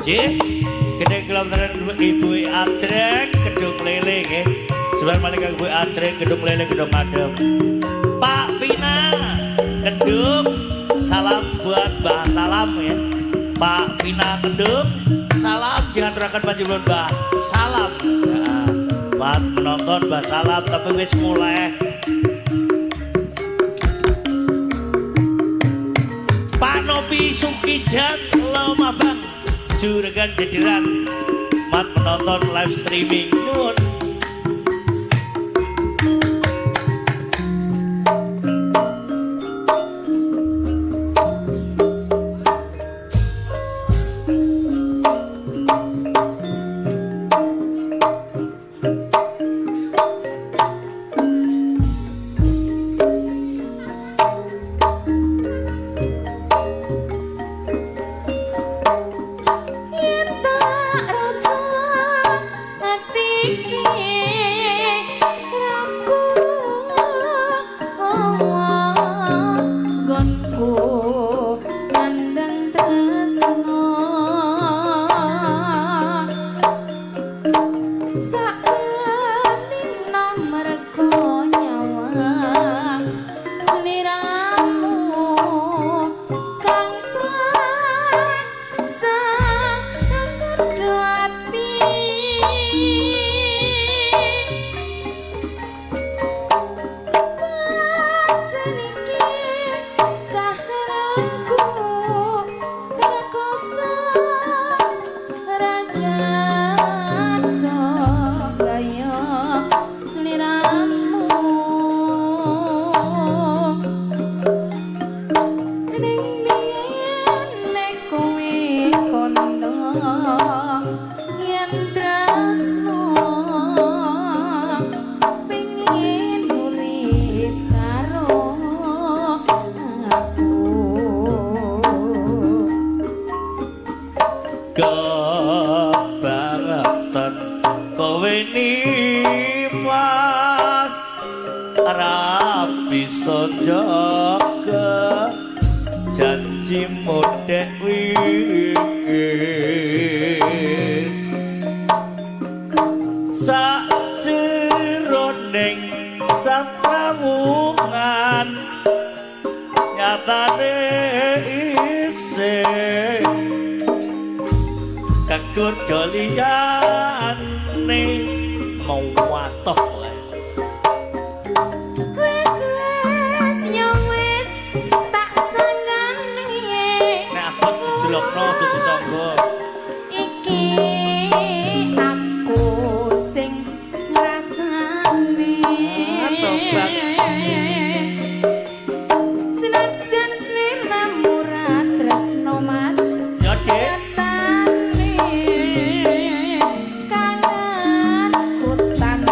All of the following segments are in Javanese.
Nggih, gedhe kelontaran Ibu Adrek Kedung Lele nggih. Sebar malih kang Ibu Adrek Kedung Lele Kedung Adem. Pak Pina Kendung, salam buat Mbah Salam ya. Pak Pina Kendung, salam jangan terakan panjenengan Mbah Salam. Ya, buat menonton Mbah Salam tapi wis mulai. Pak Nopi Sukijan Lemabang Juragan Jediran mat menonton live streaming nyuwun. Yen tak rasa ati iki ragu nggonku nandang tresno sakenino mergo nyawang sliramu kang tansah nggodha ati. Pancen iki kahananku rekoso ragado kaya sliramu ning biyen nek kowe kandha yen tresno pengin urip karo aku. Kebangetan kowe nimas ra bisa jaga janjimu dek wingi sakjroning sasrawungan nyatane isih kagodha liyane mawatoh. Wis wis ya wis tak sanggane Nek abot dijelokno aja disangga. Iki aku sing ngrasane. Tobat. Senajan sliramu ra tresno Mas. Ya, Dik. Nyatane kangenku tansah.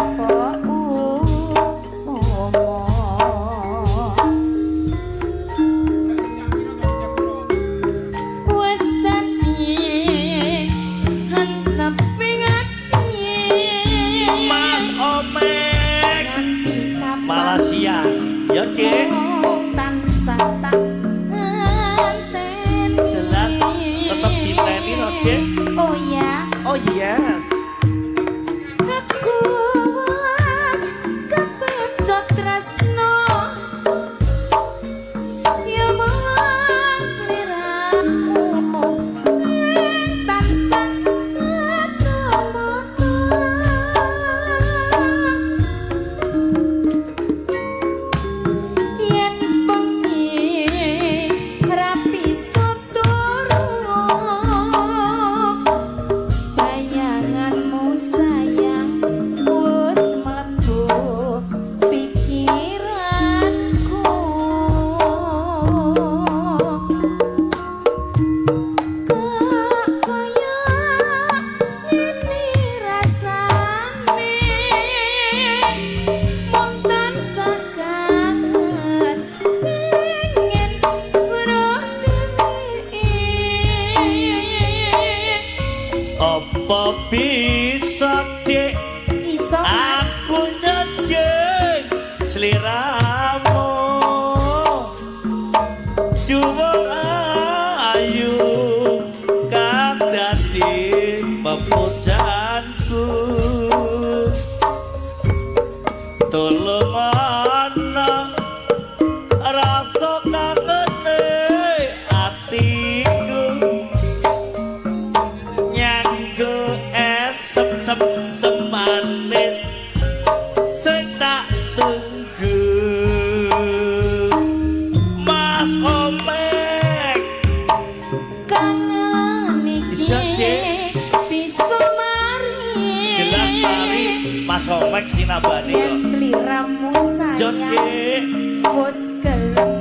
Wis gelem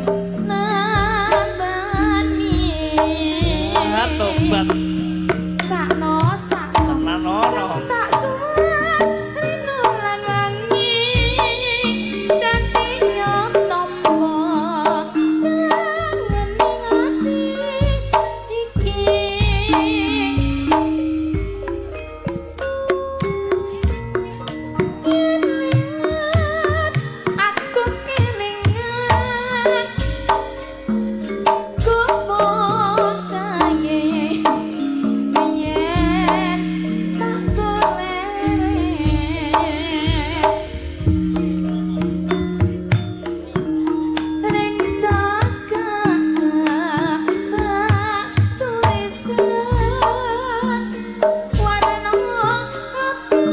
nambani. Ah, tobat. Sakno sakno. Tenan ono. Tak suwun rino lan wengi dadi yo tampa nanging ati iki. Yen liwat aku kelingan gubuk kae yen tak golek ring cakak tulisan warna abang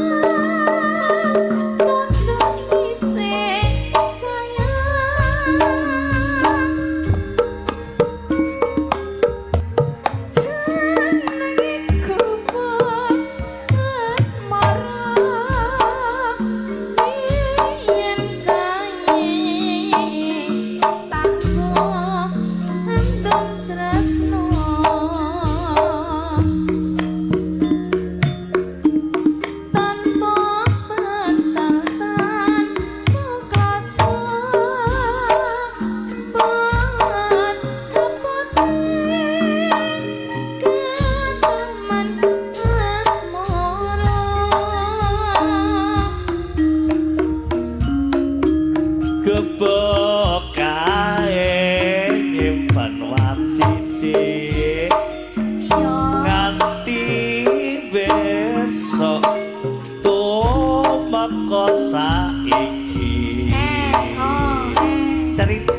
tondo isih sayang. Jenenge gubuk asmara yen kae tak endung tresno tanpa bantal tanpa klasa ban kapote keteman asmara. Gebok kae nyimpen wati, Dik. Yo. Nganti besok tumeka saiki. Eh, oh, eh. Cerita